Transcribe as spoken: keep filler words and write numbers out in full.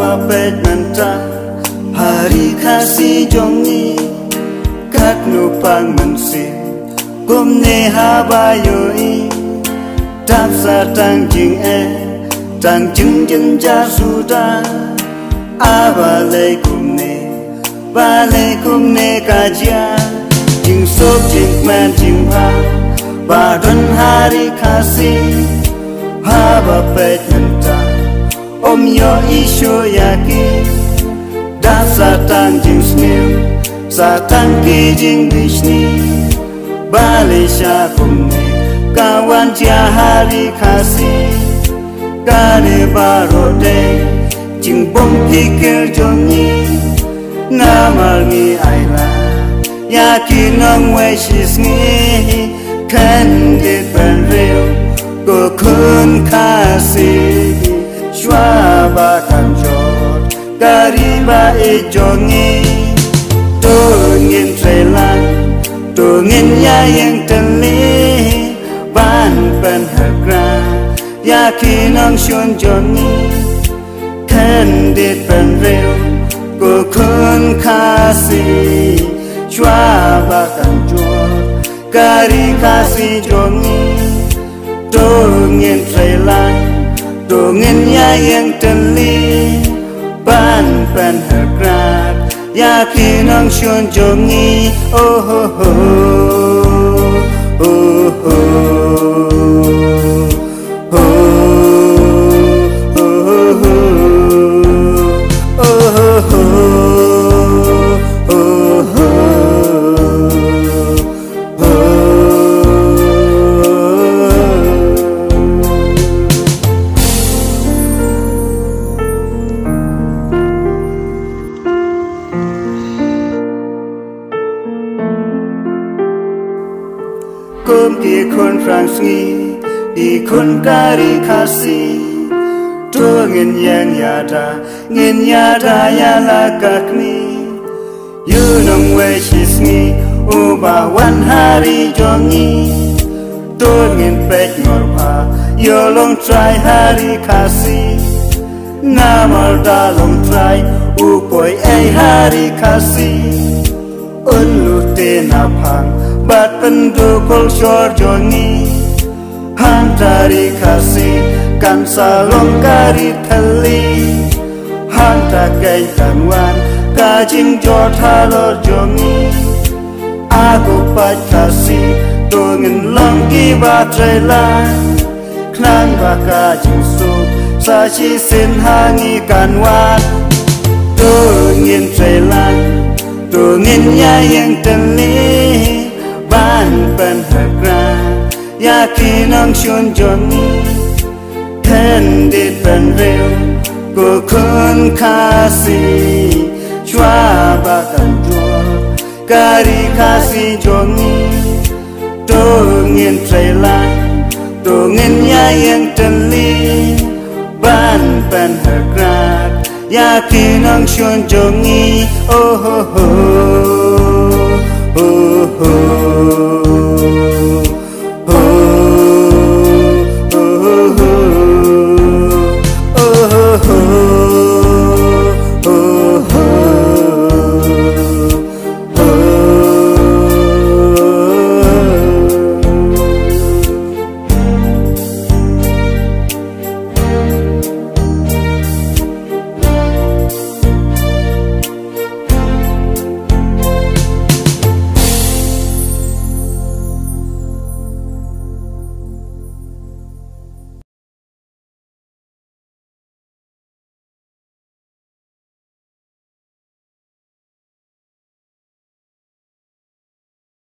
Ba peit mynta ha ri Khasi jong ngi, katno pang mynsiem kumne haba ïohi. Dap sa tang jingeh, tang jingjynjar suda. A balei kumne, balei kumne ka jia? Jingsuk jingkmen jingbha ba don ha ri Khasi. Haba peit mynta ym ïohi shuh ïa ki. Dap sa tang jingsniew, sa tang ki jingbishni. Balei sha kumne ka wan jia ha ri Khasi? Kane baroh dei jingbym pyrkhat jong ngi. Namar ngi ai lad ïa ki nongwei shisngi. Khyndiat pynriew ko khun Khasi, shuwa ba kan jot ka ri ba ïeit jong ngi. To ngin trei lang, to ngin ïa ïeng tylli ban pynhyrkhrad ïa ki nongshun jong ngi. Khyndiat pynriew ko khun Khasi, shuwa ba kan jot ka ri Khasi jong ngi. To ngin trei lang, to ngin ïa ïeng tylli ban pynhyrkhrad ïa ki nongshun jong ngi. Oh, oh, oh, oh, oh. Kum ki khun phrang sngi, ki khun ka ri Khasi, to ngin ïeng ïada, ngin ïada ïa la ka kmie. Ïa u nongwei shisngi uba wan ha ri jong ngi. To ngin peit ngor bha ïa u longtrai ha ri Khasi. Namar da longtrai u poi ei ha ri Khasi, un lute na phang bad pynduh culture jong ngi. Hangta ri Khasi kan sa long ka ri thylli. Hangta keiñ kan wan ka jingjot halor jong ngi. A ko paid Khasi, to ngin long kiba trei lang. Khnang ba ka jingsuk sa shisien ha ngi kan wan. To ngin trei lang, to ngin ïa ïeng tylli ban pynhyrkhrad ïa ki nongshun jong ngi. Khyndiat pynriew ko khun Khasi, shuwa ba kan jot ka ri Khasi jong ngi. To ngin trei lang, to ngin ïa ïeng tylli ban pynhyrkhrad ïa ki nongshun jong ngi. Oh, oh, oh, oh, oh.